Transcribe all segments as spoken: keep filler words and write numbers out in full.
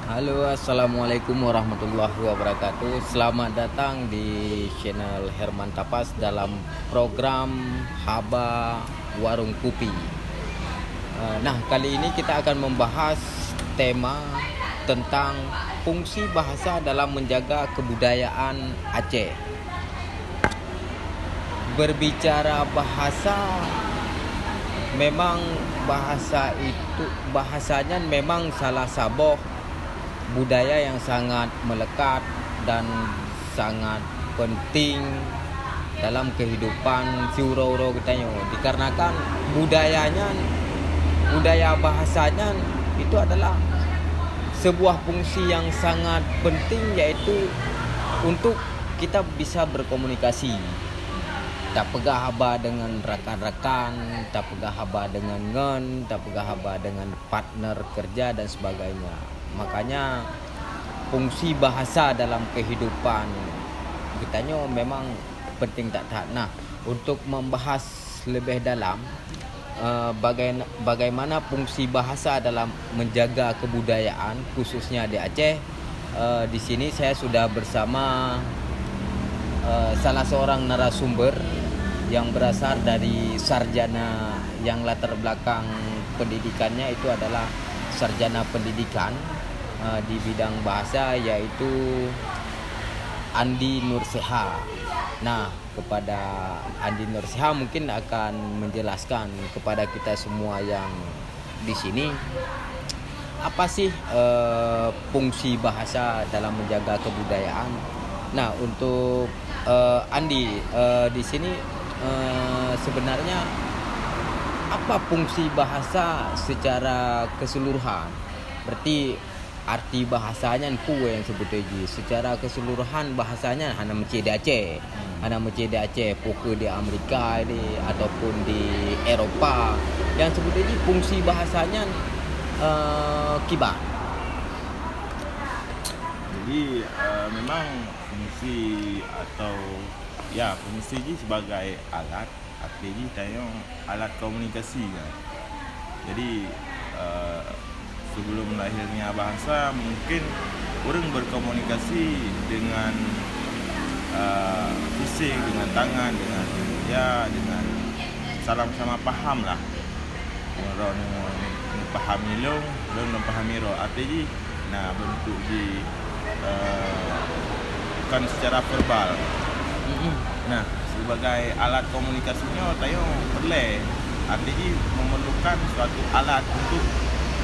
Halo, assalamualaikum warahmatullahi wabarakatuh. Selamat datang di channel Herman Tapas dalam program Haba Warung Kupi. Eh, nah, kali ini kita akan membahas tema tentang fungsi bahasa dalam menjaga kebudayaan Aceh. Berbicara bahasa, memang bahasa itu, bahasa nyan memang salah saboh budaya yang sangat melekat dan sangat penting dalam kehidupan siuroe-uroe geutanyoe. Dikarenakan budaya nyan, budaya bahasa nyan itu adalah sebuah fungsi yang sangat penting, yaitu untuk kita bisa berkomunikasi. Tapeugah haba dengan rakan-rakan, tapeugah haba dengan ngon, tapeugah haba dengan partner kerja dan sebagainya. Makanya, fungsi bahasa dalam kehidupan geutanyoe memang penting that-that. Nah, untuk membahas lebih dalam, eh, bagai-, bagaimana fungsi bahasa dalam menjaga kebudayaan, khususnya di Aceh, eh, di sini saya sudah bersama, eh, salah seorang narasumber yang berasal dari sarjana, yang latar belakang pendidikannya itu adalah sarjana pendidikan, eh, di bidang bahasa, yaitu Andi Nurseha. Nah, kepada Andi Nurseha mungkin akan menjelaskan kepada kita semua yang di sini, apa sih, eh, fungsi bahasa dalam menjaga kebudayaan. Nah, untuk, eh, Andi, eh, di sini, eh, sebenarnya apa fungsi bahasa secara keseluruhan? Berarti arti bahasa nyan peue nyang seubeutoe jih? Secara keseluruhan bahasa nyan hana meucit di Aceh. Hmm. Hana meucit di Aceh, peu kheueh di Amerika di, ataupun di Eropa. Nyang seubeutoe jih fungsi bahasa nyan, eh, kiban. Jadi, eh, memang fungsi atau, ya, fungsi jih sebagai alat, arti jih tanyoe alat komunikasi kan. Jadi, eh, sebelum lahirnya bahasa, mungkin ureuëng berkomunikasi dengan, eh, fisik, dengan tangan, dengan, ya, dengan sama-sama paham lah. Droeneuh neupahami lôn, lôn neupahami droe. Arti jih, na, bentuk jih, eh, bukan secara verbal. Mm-mm. Nah, sebagai alat komunikasi nyoe, tanyoe peureulée, arti jih memerlukan suatu alat untuk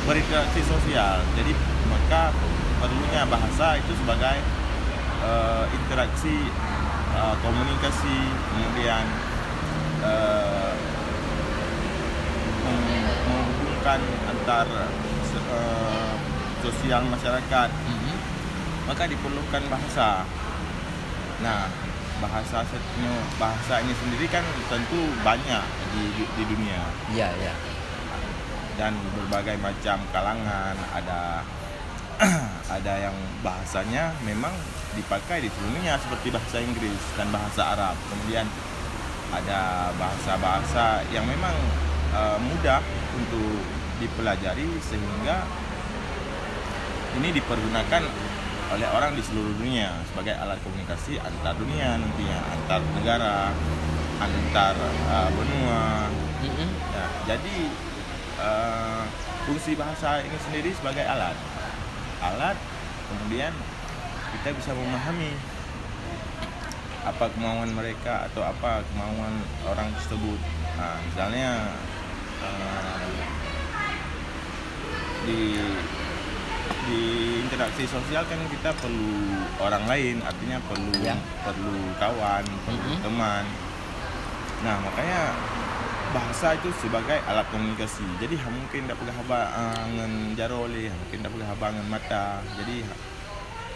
berinteraksi sosial. Jadi, maka perlunya bahasa itu sebagai, eh, interaksi, eh, komunikasi, kemudian, eh, mem-, menghubungkan antar se-, eh, sosial masyarakat, mhm, maka diperlukan bahasa. Nah, bahasa se-, nyo-, bahasa ini sendiri kan tentu banyak di, di, di dunia. Ya, ya. Dan berbagai macam kalangan, ada ada yang bahasanya memang dipakai di seluruh dunia seperti bahasa Inggris dan bahasa Arab. Kemudian ada bahasa-bahasa yang memang, eh, mudah untuk dipelajari sehingga ini dipergunakan oleh orang di seluruh dunia sebagai alat komunikasi antar dunia nantinya, antar negara, antar, eh, benua. Mm-mm. Ya, jadi, eh, fungsi bahasa ini sendiri sebagai alat. Alat, kemudian kita bisa memahami apa kemauan mereka atau apa kemauan orang tersebut. Ha, misalnya, eh, di, di interaksi sosial kan kita perlu orang lain, artinya perlu, ya, perlu kawan, perlu, mm-mm, teman. Nah, makanya bahasa itu sebagai alat komunikasi. Jadi, ha mungkin tapeugah haba, ah, ngon jaroe lé, ha mungkin tapeugah haba ngon mata. Jadi, ha,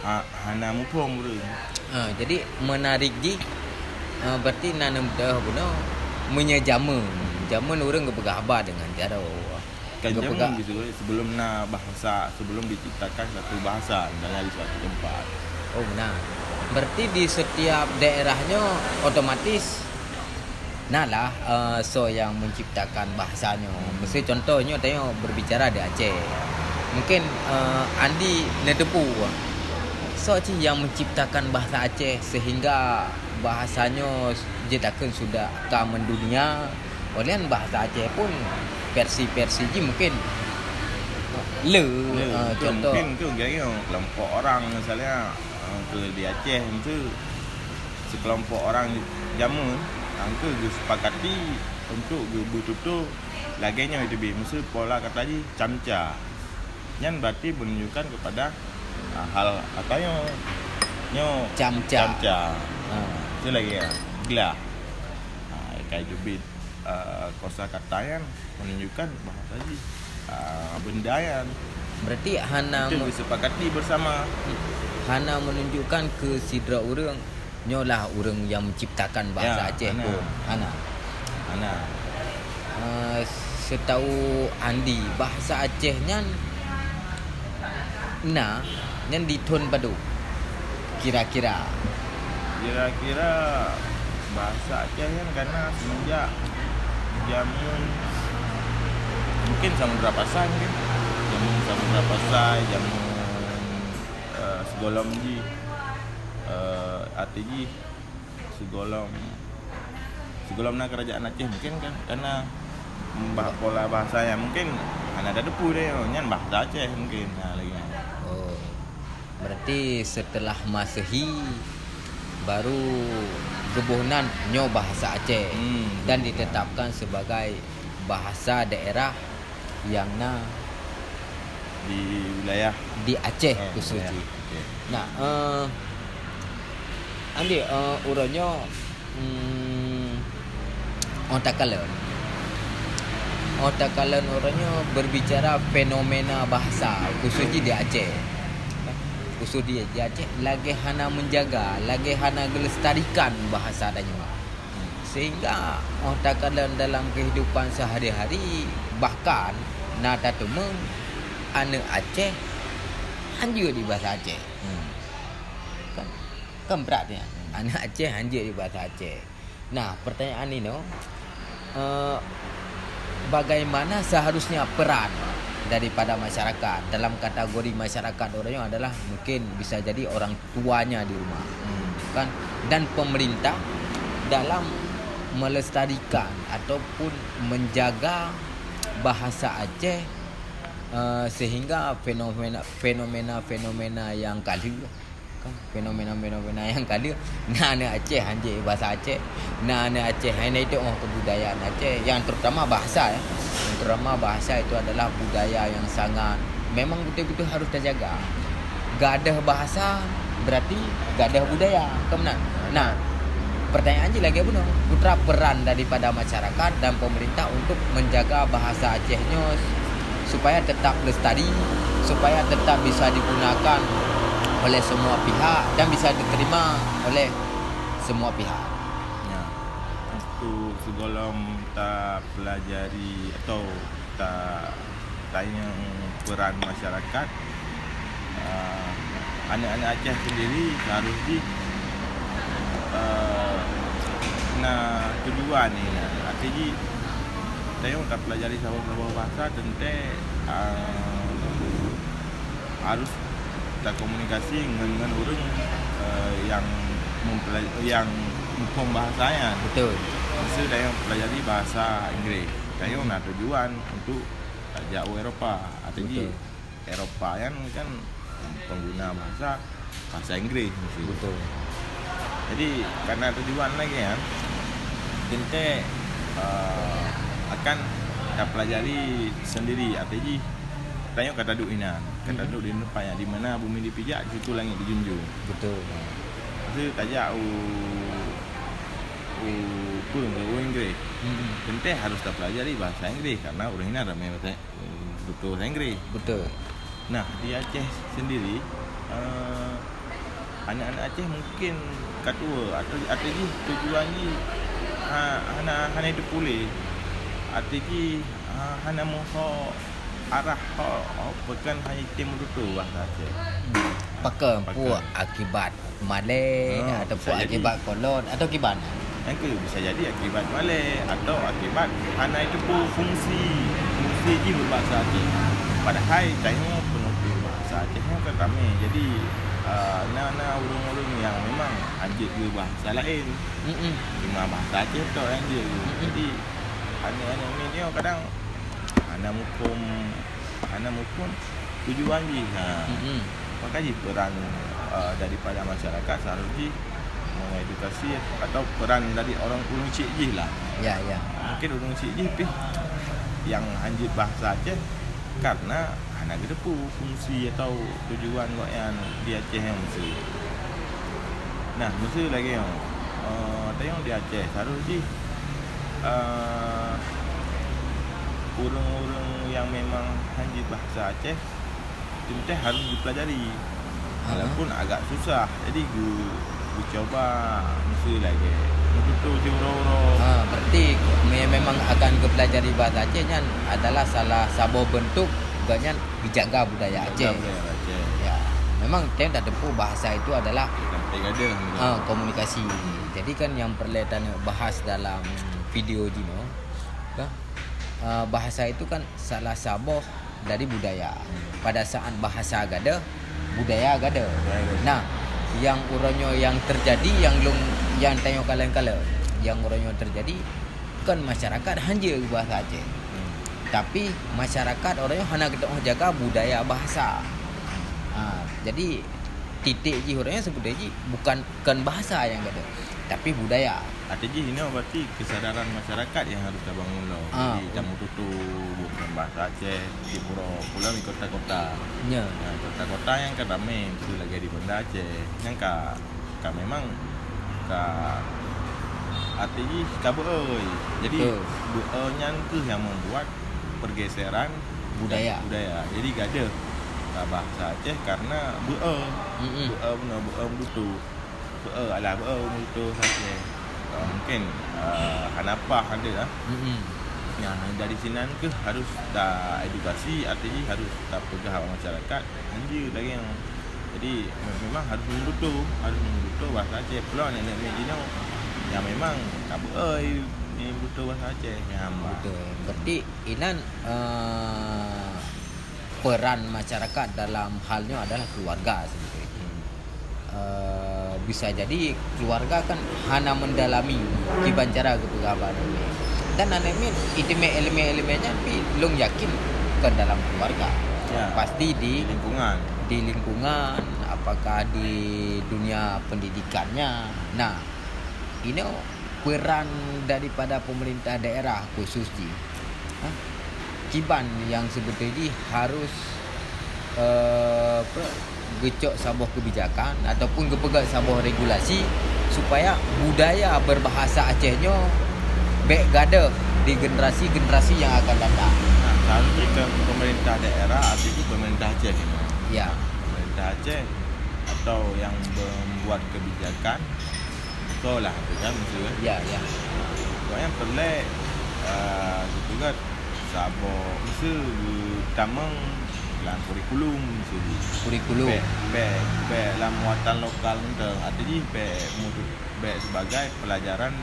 ha, hana muphom ureuëng. Ah, jadi menarik jih, ah, berarti na neubeudôh bunoe meunyoe jameun. Jameun ureuëng geupeugah haba deungon jaroe. Kan jameun gitu, sebelum na bahasa, sebelum diciptakan satu bahasa, misalnya di suatu tempat. Oh, benar. Berarti di setiap daerah nyoe otomatis na lah, eh, soe nyang menciptakan bahasa nyoe. Miseu contoh nyoe, tanyoe berbicara di Aceh. Mungkin, eh, Andi neuteupeue, soe cit nyang menciptakan bahasa Aceh sehingga bahasa nyoe jeuet takheun sudah ka mendunia, oleh bahasa Aceh pun versi-versi jih mungkin le, le, eh, betul, contoh. Mungkin tu gaya kelompok orang misalnya, eh, ke di Aceh tu sekelompok orang jameun, eh, ke geusepakati untuk geubeututô lagèe nyoe teubiet. Miseu pola kata jih camca. Nyan berarti menunjukkan kepada, ah, hal apa nyoe? Nyoe camca. Camca. Ha. Itu lagi ya, glah. Ha, kai teubiet, ah, kosa kata nyan menunjukkan bahasa jih, ah, benda nyan. Berarti hana itu me- disepakati bersama. Hana menunjukkan keu sidroe ureueng nyoe lah ureueng nyang menciptakan bahasa Aceh pun. Ya, hana. Hana. Hana. Eh, setahu Andi, bahasa Aceh nyan na, nyan di thon padum kira-kira? Kira-kira bahasa Aceh nyan ka na semenjak jameun mungkin Samudra Pasai mungkin. Jameun Samudra Pasai, jameun, eh, sigohlom jih, eh, até jih sigohlom, sigohlom na kerajaan Aceh mungkin kan, karena bah-, pola bahasa nyan mungkin hana tateupeue deh, nyan bahasa Aceh mungkin. Ha, lagi. Oh. Berarti setelah Masehi baru geuboh nan nyoe bahasa Aceh. Hmm, dan betul. Ditetapkan sebagai bahasa daerah nyang na di wilayah, di Aceh, eh, khusus wilayah jih. Aceh. Nah, eh, Andi, eh, uroe nyoe, hmm, oh takalon. Oh takalon uroe nyoe berbicara fenomena bahasa, khusus jih di Aceh. Khusus di, di Aceh, lagèe hana menjaga, lagèe hana gelestarikan bahasa tanyoe. Sehingga oh takalon dalam kehidupan sehari-hari, bahkan na tateumeung aneuk Aceh hanjeuet di bahasa Aceh. Hmm. Kan, kan brat nyan. Aneuk Aceh hanjeuet di bahasa Aceh. Nah, pertanyaan inoe, eh, bagaimana seharusnya peran daripada masyarakat? Dalam kategori masyarakat orang nyoe adalah mungkin bisa jadi orang tuanya di rumah, hmm, kan, dan pemerintah dalam melestarikan ataupun menjaga bahasa Aceh, eh, sehingga fenomena, fenomena-fenomena nyang ka lheueh, kan, fenomena-fenomena nyang ka lheueh, na aneuk Aceh hanjeuet bahasa Aceh, na aneuk Aceh hana itu'oh kebudayaan Aceh, yang terutama bahasa, ya. Yang terutama bahasa itu adalah budaya yang sangat, memang betul-betul harus terjaga. Gadoh bahasa berarti gadoh budaya, kan meunan? Nah, pertanyaan jih lagèe bunoe, peue treuk peran daripada masyarakat dan pemerintah untuk menjaga bahasa Aceh nyoe supaya tetap lestari, supaya tetap bisa digunakan oleh semua pihak dan bisa diterima oleh semua pihak. Ya, untuk sigohlom tapelajari atau ta-, tanyong peran masyarakat, ah, aneuk-aneuk Aceh sendiri harus jih, ah, na tujuan ni, na arti jih tayong tapelajari saboh-saboh bahasa teuntèe, ah, harus takomunikasi ngon, ngon ureueng, eh, nyang mempela-, nyang muphom bahasa nyan. Betul. Miseu tayong pelajari bahasa Inggris, tayong na tujuan untuk tajak u Eropa. Arti jih, betul. Eropa nyan kan pengguna bahasa, bahasa Inggris miseu. Betul. Jadi, karena tujuan lagèe nyan, teuntèe, eh, akan tapelajari sendiri. Arti jih, tayong ka taduek inan, ka, mhm, taduek di teumpat nyan, di mana bumi dipijak, di situ langit dijunjung. Betul. Miseu tajak u, u peue, u Inggris. Mhm. Teuntèe harus tapelajari bahasa Inggris, karena ureueng inan ramè bahasa, beutôi bahasa Inggris. Betul. Nah, di Aceh sendiri, eh, aneuk-aneuk Aceh mungkin ka tuwo atau, atau jih tujuan jih, ha, hana, hana teupuléh. Atau jih, ha, hana meuho arah ho, ho, pakon hana item beutôi bahasa Aceh. Hmm. Pakon, pakon. Peue akibat malèe, oh, ataupun bisa jadi akibat kolon, atau kiban? Nyang keu bisa jadi akibat malèe atau akibat hana iteupeue fungsi, fungsi jih beubahasa Aceh. Padahai tanyoe Aceh nyoe kan ramé. Jadi, ah, na, na ureuëng-ureuëng nyang memang hanjeuet geubahasa laén. Mm-mm. Cuma bahasa Aceh tok nyang jeuet. Mm-mm. Jadi, aneuk-aneuk miet nyoe kadang hana muphom, hana muphom tujuan jih. Ha. Mm-mm. Maka jih peran, ah, daripada masyarakat seharus jih mengedukasi atau peran dari orang ureuëng chik jih lah. Ya, ya. Mungkin ureuëng chik jih pih nyang hanjeuet bahasa Aceh karena hana geuteupeue fungsi atau tujuan gobnyan di Aceh nyoe miseue. Nah, miseue lagée nyoe, eh, tanyong di Aceh, seharus jih, eh, ureuëng-ureuëng nyang memang hanjeuet bahasa Aceh, teuntée harus jipeulajari. Ha. Walaupun agak susah. Jadi, geu-, geucuba miseue lagée meututoe siuroe-uroe. Ha, berarti me-, memang akan geupeulajari bahasa Aceh nyan adalah salah saboh beuntuk gobnyan geujaga budaya Aceh. Geujaga budaya Aceh. Ya, memang tem tateupeue bahasa itu adalah, sampai gadoh, ha, komunikasi. Jadi kan nyang peureulée taneuk bahas dalam video jinoe, kan, eh, bahasa itu kan salah saboh dari budaya. Pada saat bahasa gadoh, budaya gadoh. Budaya gadoh. Nah, nyang uroe nyoe nyang teujadi, nyang lôn, nyang tanyoe kalon-kalon, nyang uroe nyoe teujadi, kon masyarakat hanjeuet bahasa Aceh. Hmm. Tapi masyarakat uroe nyoe hana geuteupeue jaga budaya bahasa. Ha, jadi titik jih uroe nyoe sebenarnya jih bukan, kon bahasa nyang gadoh, tapi budaya. Arti jih inoe berarti kesadaran masyarakat nyang harus tabangun lom. Ah, jadi, oh. Tameututoe bukan bahasa Aceh, di pura, pulang di kota-kota. Ya. Nah, kota-kota nyang ka ramé, miseue lagée di Banda Aceh, nyang ka, ka memang ka, arti jih ka beu-e. Jadi, betul, beu-e nyan keuh nyang membuat pergeseran budaya. Budaya. Jadi, gadoh ka bahasa Aceh karena beu-e. Mm-mm. Beu-e bunoe, beu-e meututoe. Beu-e, alah, beu-e meututoe saja. Ah, mungkin, ah, hana paih ada lah. Mm-mm. Nah, dari sinan keuh harus ta edukasi, arti jih harus tapeugah bak masyarakat, hanjeuet lagée nyoe. Jadi, me-, memang harus meututoe, harus meututoe bahasa Aceh. Peue aneuk-aneuk miet jinoe nyang memang ka beu-e meututoe bahasa Aceh. Nyan bah. Betul. Berarti inan, eh, peran masyarakat dalam hal nyoe adalah keluarga sebenarnya. Hmm. Eh, bisa jadi keluarga kan hana mendalami kiban cara geupeugah bak aneuk miet. Dan aneuk miet iteumé elemen-elemen nyan pih lôn yakin bukan dalam keluarga. Ya. Pasti di, di lingkungan. Di lingkungan, apakah di dunia pendidikannya. Nah, inoe peran daripada pemerintah daerah khusus jih, ha, kiban nyang seubeutoe jih harus, eh, pe-, geucok saboh kebijakan ataupun geupeugah saboh regulasi supaya budaya berbahasa Aceh nyoe bék gadoh di generasi-generasi nyang akan datang. Nah, seharusnya ke pemerintah daerah, artinya pemerintah Aceh ini. Ya. Pemerintah Aceh atau yang membuat kebijakan sekolah tu kan, miseue kan? Ya, ya. Pokoknya peureulée, ah, geupeugah saboh miseue geutamong lam kurikulum miseue. Kurikulum. Bék, bék, bék lam muatan lokal mantong. Arti jih bék mutu-, bék sebagai pelajaran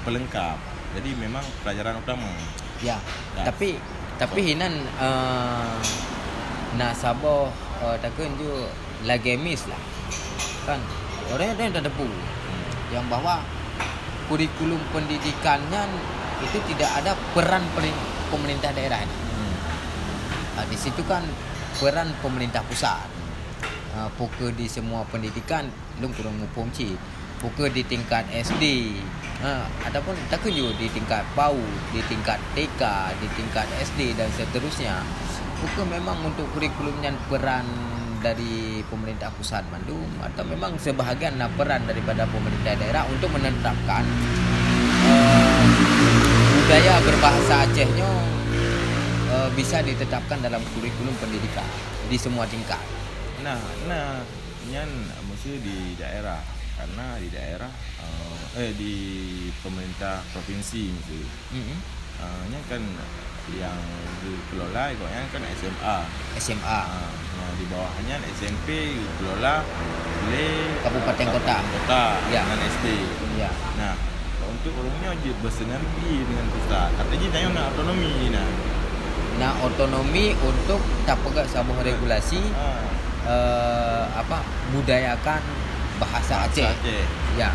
pelengkap. Jadi memang pelajaran utama. Ya, ya. Tapi, tapi so, hinan, eh, na saboh, eh, takheun ju lagée mis lah. Kan? Orang ada yang tak tepu. Yang bahwa kurikulum pendidikan nyan itu tidak ada peran peri-, pemerintah daerah ni. Hmm. Ah, di situ kan peran pemerintah pusat. Ah, fokus di semua pendidikan, lôn kurang muphom cit. Fokus di tingkat S D, ha, ataupun takheun ju di tingkat PAUD, di tingkat T K, di tingkat S D dan seterusnya. Fokus memang untuk kurikulum nyan peran dari pemerintah pusat mandum atau memang sebahagian na peran daripada pemerintah daerah untuk menetapkan, eh, budaya berbahasa Aceh nyoe, eh, bisa ditetapkan dalam kurikulum pendidikan di semua tingkat. Nah, nah, nyan miseue di daerah. Karena di daerah, eh, eh, di pemerintah provinsi miseue. Mm-mm. Ah, nyan kan yang dikelola gobnyan kan S M A. S M A. Ah, nah, di bawah nyan S M P dikelola lé kabupaten kota. Kabupaten kota, ya, dengan S D. Ya. Nah, untuk ureuëng nyoe jeuet bersinergi dengan pusat. Artinya tanyoe na otonomi nah. Na otonomi untuk tapeugah saboh regulasi. Ah. eh, apa, budayakan bahasa Bahasa Aceh. Aceh. Ya.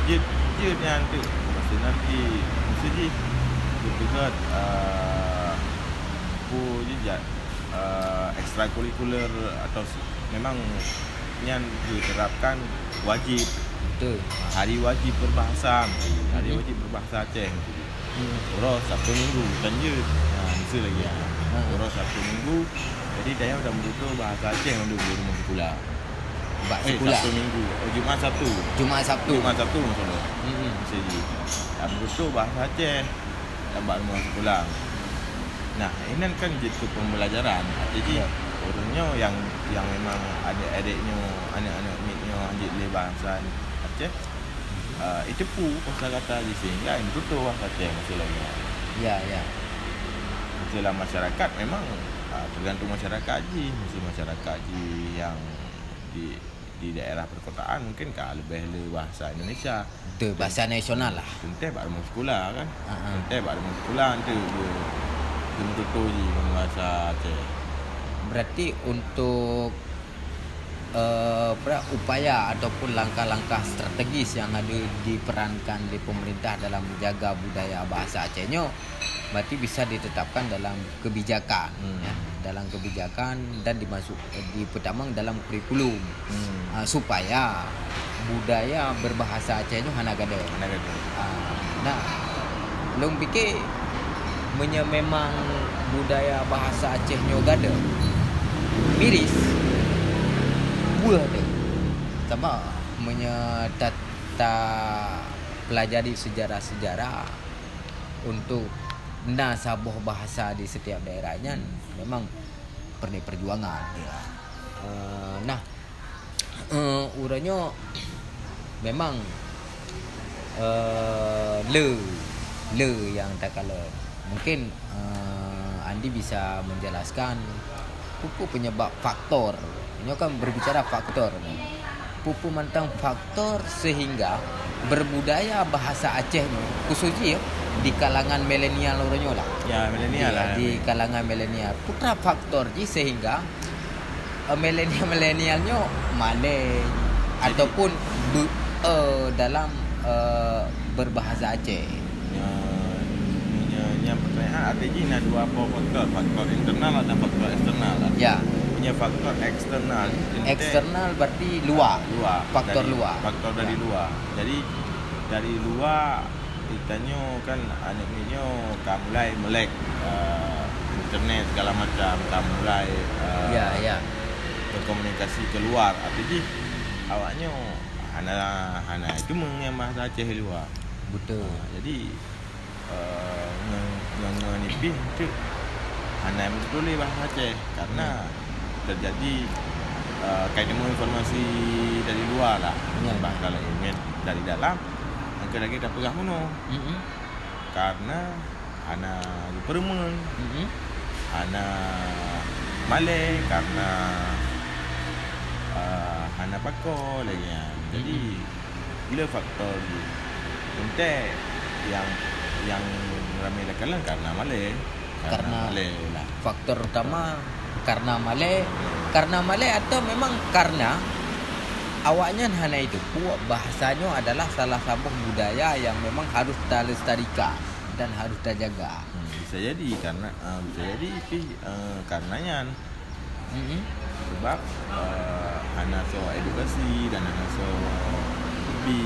Jeuet, jeuet nyan tu. Masa nanti, masa jih, beuteugot, eh, peue jih jak, eh, ekstrakurikuler atau s-, memang nyan diterapkan wajib. Betul. Hari wajib berbahasa, hari Hmm. wajib berbahasa Aceh. Hmm. Uroe Sabtu Minggu, bukan jeuet. Ha, miseue lagi, ha. Hmm. Uroe Sabtu Minggu, jadi tanyoe dah meututoe bahasa Aceh mandum di rumoh sikula. Bak Eh, sikula. Sabtu Minggu. Oh, Jumaat Sabtu. Jumaat Sabtu. Jumaat Sabtu maksudnya. Hmm. Miseue jih. Dah meututoe bahasa Aceh, dah bak rumoh sikula. Nah, inan kan jeuet keu pembelajaran. Jadi, Ya. ureueng nyoe nyang, nyang memang aneuk-aneuk nyoe, aneuk-aneuk miet nyoe hanjeuet lé bahasa Aceh, ah, iteupeue kosa kata jih sehingga meututoe bahasa Aceh miseue lagèe nyan. Ya, ya. Miseue lam masyarakat memang, ah, tergantung masyarakat jih, miseue masyarakat jih nyang di, di daerah perkotaan mungkin ka leubeh le bahasa Indonesia. Betul, bahasa nasional lah. Teuntèe bak rumoh sikula kan. Ha, ha. Teuntèe bak rumoh sikula tu dia, dia meututoe jih ngon bahasa Aceh. Berarti untuk eh, apa, upaya ataupun langkah-langkah strategis yang ada diperankan di pemerintah dalam menjaga budaya bahasa Aceh nyoe, berarti bisa ditetapkan dalam kebijakan, Hmm. ya, dalam kebijakan dan dimasuk, eh, dipetamong dalam kurikulum, Hmm. ah, supaya budaya berbahasa Aceh nyoe hana gadôh. Hana gadôh. Ah, nah, lôn pikir meunyoe memang budaya bahasa Aceh nyoe gadôh, miris, buet deh. Sabab meunyoe ta-, ta pelajari sejarah-sejarah untuk na saboh bahasa di setiap daerah nyan memang peureulèe perjuangan. Ya. Eh, nah, eh, uroe nyoe memang, eh, le, le nyang takalon. Mungkin, eh, Andi bisa menjelaskan peue-peue penyebab faktor. Nyoe kan berbicara faktor. Peue-peue mantong faktor sehingga berbudaya bahasa Aceh nyoe, khusus jih di kalangan milenial uroe nyoe lah. Ya, milenial Di, lah. di kalangan milenial. Peue teuma faktor jih sehingga eh, milenial-milenial nyoe malèe Jadi ataupun be-, eh, dalam, eh, berbahasa Aceh? Nyan, nyan, nyan pertanyaan, arti jih na dua boh faktor, faktor internal dan faktor eksternal lah. Ya. Meunyoe faktor eksternal, Eksternal berarti luar. Luar. Faktor Dari, luar. Faktor dari Ya. luar. Jadi, dari luar, Geutanyoe kan aneuk miet nyoe ka mulai melek, eh, internet segala macam, ka mulai, eh, Ya, ya. berkomunikasi keluar. Arti jih, awaknyoe hana, hana teumèe ngon bahasa Aceh luwa. Betul. Ah, jadi, eh, ngon, ngon, ngon nipih tu hana meutuléh bahasa Aceh karena Hmm. terjadi, eh, ka teumèe informasi dari luwa lah. Ya. Bahasa laén dari dalam. Nyang keu lagèe tapeugah bunoe. Mm-mm. Karena hana geupeureumeun, Mm-mm. hana malèe, karena, eh, hana pakoe lagèe nyan. Jadi, Mm-mm. le faktor jih. Teuntèe nyang, nyang ramè takalon karena malèe. Karena Karena malèe lah. faktor utama karena malèe. Karena malèe atau memang karena awaknyan hana jiteupeue bahasa nyoe adalah salah saboh budaya yang memang harus talestarikan dan harus tajaga. Hmm, bisa jadi karena, ah, bisa jadi pih, eh, karena nyan. Mm-mm. Sebab, eh, hana soe edukasi dan hana soe bi,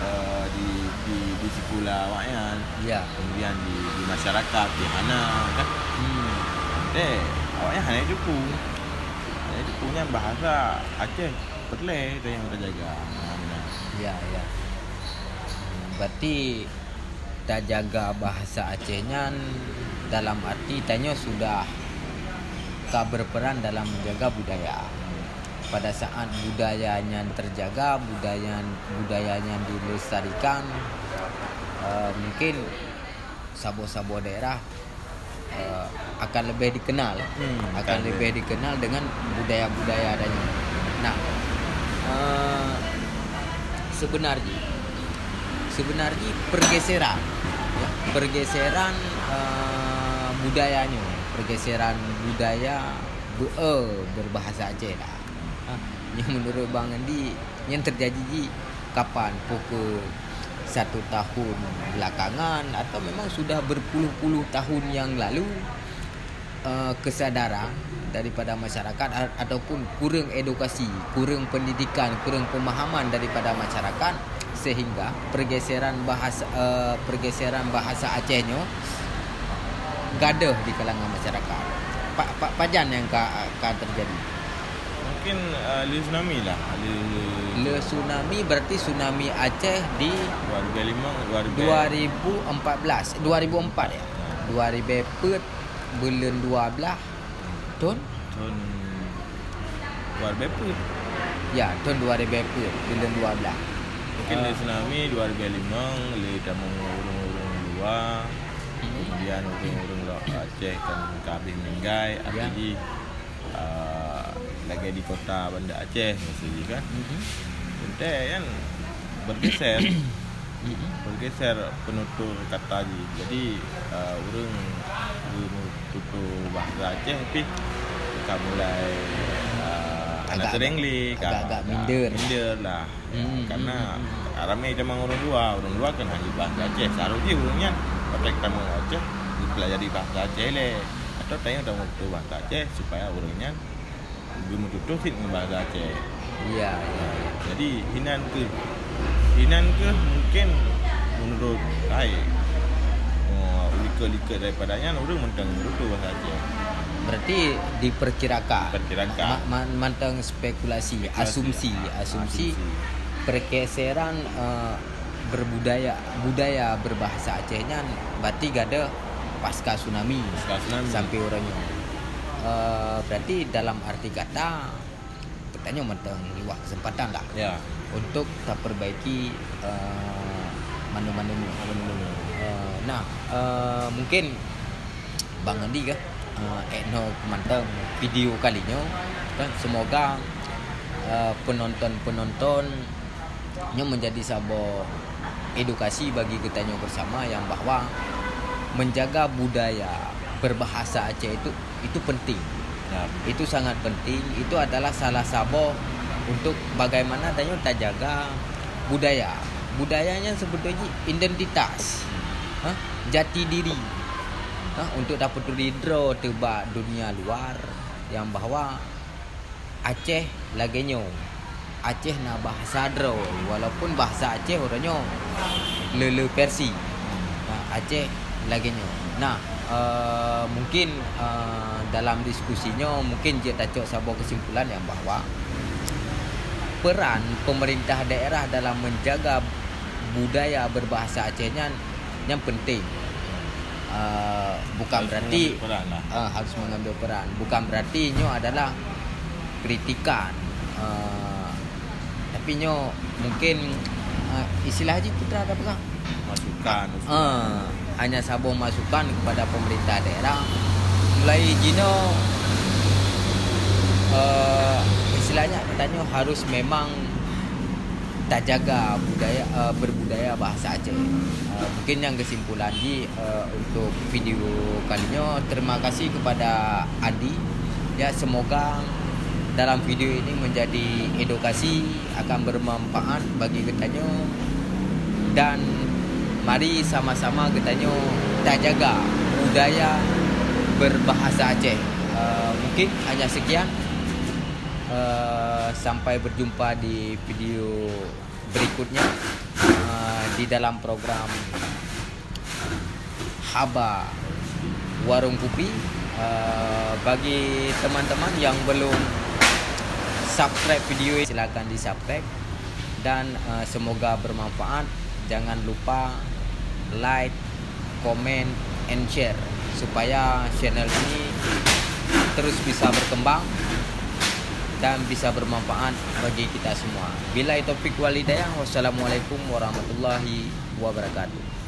eh, di, di, di sikula awaknyan. Ya. Kemudian di, di masyarakat di hana kan. Hmm. Deh, awaknyan hana jiteupeue. Hana jiteupeue nyan bahasa Aceh peureulèe tu nyang tajaga. Ha, beuna. Ya, ya. Berarti tajaga bahasa Aceh nyan dalam arti tanyoe sudah ka berperan dalam menjaga budaya. Pada saat budaya nyan terjaga, budaya, budaya nyan dilestarikan, eh, mungkin saboh-saboh daerah, eh, akan lebih dikenal, Hmm, akan akan lebih lebih. dikenal dengan budaya-budaya adanya. Nah, eh, sebenar jih, sebenar jih pergeseran, ya, pergeseran, eh, budaya nyoe, pergeseran budaya, eh, berbahasa Aceh lah. Ha, nyang menurut Bang Andi, nyang terjadi jih kapan? Pokok satu tahun belakangan atau memang sudah berpuluh-puluh tahun yang lalu, eh, kesadaran daripada masyarakat a-, ataupun kurang edukasi, kurang pendidikan, kurang pemahaman daripada masyarakat, sehingga pergeseran bahasa, eh, pergeseran bahasa Aceh nyoe gadoh di kalangan masyarakat. Pa-, pa-, pajan nyang ka, ka terjadi? Mungkin, eh, le tsunami lah. Le, le tsunami berarti tsunami Aceh di dua ribu lima, dua ribu dua ribu empat belas, dua ribu empat ya? Ya. Dua ribu empat, bulan dua belas, thôn? Thôn dua ribu empat. Ya, thôn dua ribu empat, bulan dua belas. Mungkin le tsunami dua ribu lima, le tamong ureueng-ureueng luwa. Hmm. Kemudian ureueng-ureueng luwa Aceh kan ka habéh meninggai, ya, akhé jih, ah, lagèe di kota Banda Aceh, maksud jih kan. Hmm. Teuntèe kan bergeser. Bergeser penutur kata jih. Jadi, eh, ureueng geumeututoe bahasa Aceh pih ka mulai, eh, hana teuréng lé, ka agak-agak minder. Minder lah. Hmm, karena, hmm, hmm, hmm, ramé tamong ureueng luwa, ureueng luwa kan hana bahasa Aceh. Seharusnya ureueng nyan pakai tamong Aceh, dipeulajari bahasa Aceh lé. Atau tanyoe tameututoe bahasa Aceh supaya ureueng nyan geumeututoe cit ngon bahasa Aceh. Iya, iya, iya. Jadi, hinan keuh, hinan keuh mungkin menurut ai, oh, likot-likot daripada nyan ureueng mantong meututoe bahasa Aceh. Berarti diperkirakan. Diperkirakan. Ma-, ma-, mantong spekulasi, spekulasi, asumsi, ah, asumsi, asumsi. Pergeseran, eh, berbudaya, budaya berbahasa Aceh nyan berarti gadoh pasca tsunami. Pasca tsunami. Sampai uroe nyoe. Eh, berarti dalam arti kata, geutanyoe mantong liwah kesempatan lah, ya, untuk taperbaiki, eh, mandum-mandum nyoe. Mandum-mandum nyoe. Eh, nah, eh, mungkin Bang Andi kah, eh, 'oh noe keumantong video kali nyoe, kan, semoga, eh, penonton-penonton nyoe menjadi saboh edukasi bagi geutanyoe bersama yang bahwa menjaga budaya berbahasa Aceh itu, itu penting. Ya. Itu sangat penting. Itu adalah salah saboh untuk bagaimana tanyoe tajaga budaya. Budaya nyan sebetulnya identitas, ha, jati diri, ha, untuk tapeuturi droe teuh bak dunia luar yang bahwa Aceh lagèe nyoe. Aceh na bahasa droe, walaupun bahasa Aceh uroe nyoe le-le versi. Nah, Aceh lagèe nyoe. Nah, eh, mungkin, eh, dalam diskusi nyoe mungkin jeuet tacok saboh kesimpulan nyang bahwa peran pemerintah daerah dalam menjaga budaya berbahasa Aceh nyan, nyan penting. Eh, bukan berarti harus mengambil peran lah. Eh, harus mengambil peran. Bukan berarti nyoe adalah kritikan. Eh, tapi nyoe mungkin, eh, istilah jih kita ada pegang. Masukan, masukan. Eh, hanya saboh masukan kepada pemerintah daerah. Mulai jinoe, eh, istilahnya tanyoe harus memang tajaga budaya, eh, berbudaya bahasa Aceh. Eh, mungkin nyang kesimpulan jih, eh, untuk video kali nyoe, terima kasih kepada Andi. Ya, semoga dalam video ini menjadi edukasi, akan bermanfaat bagi geutanyoe, dan mari sama-sama geutanyoe tajaga budaya berbahasa Aceh. Eh, mungkin hanya sekian. Eh, sampai berjumpa di video berikutnya, eh, di dalam program Haba Warung Kupi. Eh, bagi teman-teman yang belum subscribe video ini, silakan di-subscribe. Dan, eh, semoga bermanfaat. Jangan lupa like, comment, and share supaya channel ini terus bisa berkembang dan bisa bermanfaat bagi kita semua. Billahi taufiq wal hidayah. Wassalamualaikum warahmatullahi wabarakatuh.